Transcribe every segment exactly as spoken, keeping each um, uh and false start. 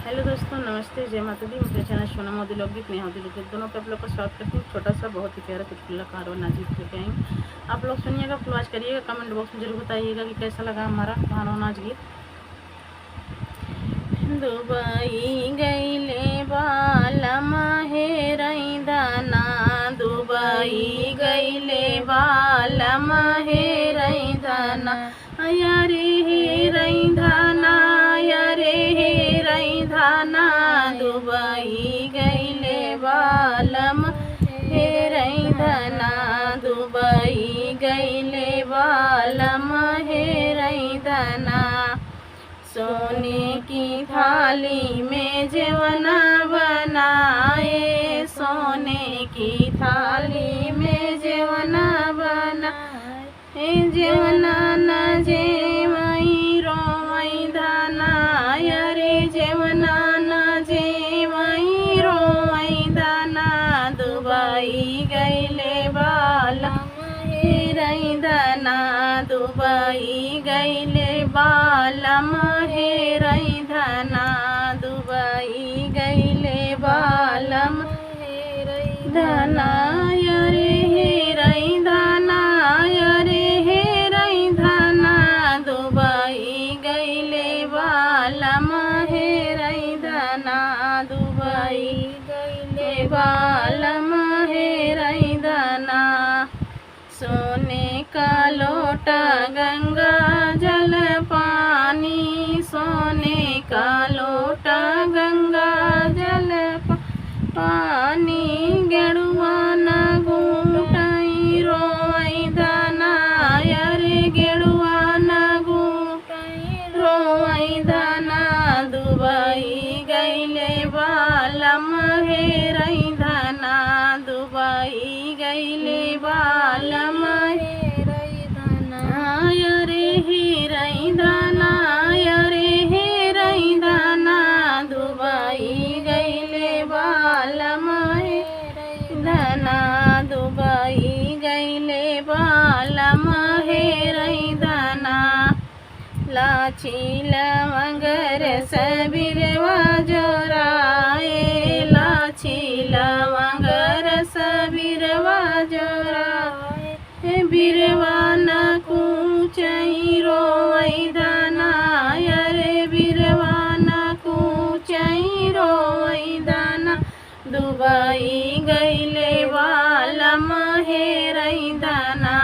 हेलो दोस्तों, नमस्ते, जय माता दी। मेरे चैनल सोना मोदी लोकगीत, नेहा मोदी लोकगीत दोनों पे आप लोग का स्वागत करती हूँ। छोटा सा बहुत ही प्यारा चुटकुला कारवा नाच गीत लेके आई हूँ। आप लोग सुनिएगा, फॉलो आज करिएगा, कमेंट बॉक्स में जरूर बताइएगा कि कैसा लगा हमारा कारवा नाच गीत। दुबई गईले बालम हेरई धना, दुबई गईले बालम हेरई धना, अरे हेरई धना, अरे हेरई धना, दुबई गईले बालम हेरई धना, दुबई गईले बालम हेरई धना। सोने की थाली में जेवना बनाए, सोने की थाली में जेवना बनाए, जेवना न जेवई रोवई धना, अरे जेवना न जेवई रोवई धना, दुबई गईले बालम हेरई धना, दुबई गईले बालम हेरई धना, दुबई गईले बालम हेरई धना, अरे हेरई धना, अरे हेरई धना, दुबई गईले बालम हेरई धना, दुबई गईले बालम हेरई धना। सोने का लोटा गंगा जल पानी, सोने का लोटा गंगा जल पा-, पानी, गेड़ुआ न घूटई रोवई धना, अरे गेड़ुआ न घूटई रोवई धना, दुबई गईले बालम हेरई धना, दुबई गईले बालम हेरई धना, अरे हेरई धना, अरे हेरई धना, दुबई गईले बालम हेरई धना, दुबई गईले बालम हेरई धना। लाची लवंग रस बिरवा जोराए, लाची लवंग रस बिरवा जोराए, बिरवा न कूचई रोवई धना, अरे बिरवा न कूचई रोवई धना, दुबई गईले बालम हेरई धना,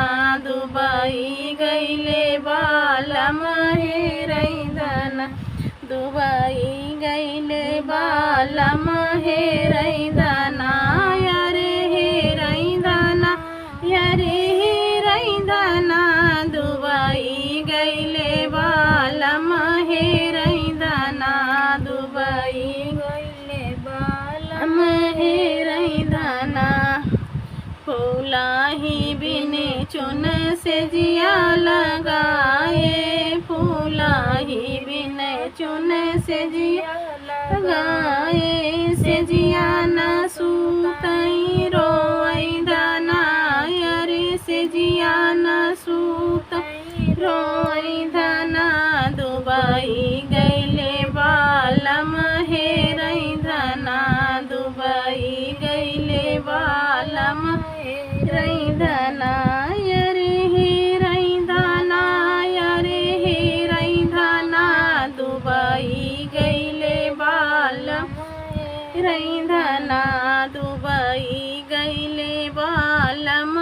दुबई गईले बालम हेरई धना, दुबई गईले बालम हेरई धना, अरे हेरई धना, अरे हेरई धना, दुबई गईले बालम हेरई धना, दुबई गईले बालम हेरई धना। फूलाही बिन चुन से जिया लगाए, फूलाही बिन चुन से जिया लगाए, से जिया न सूतई रोवई धना, अरे से जिया न सूतई रोवई धना, दुबई गईले बालम हेरई धना, दुबई गईले बालम हेरई धना, अरे हेरई धना, अरे हेरई धना, दुबई गईले बालम हेरई धना, दुबई गईले बालम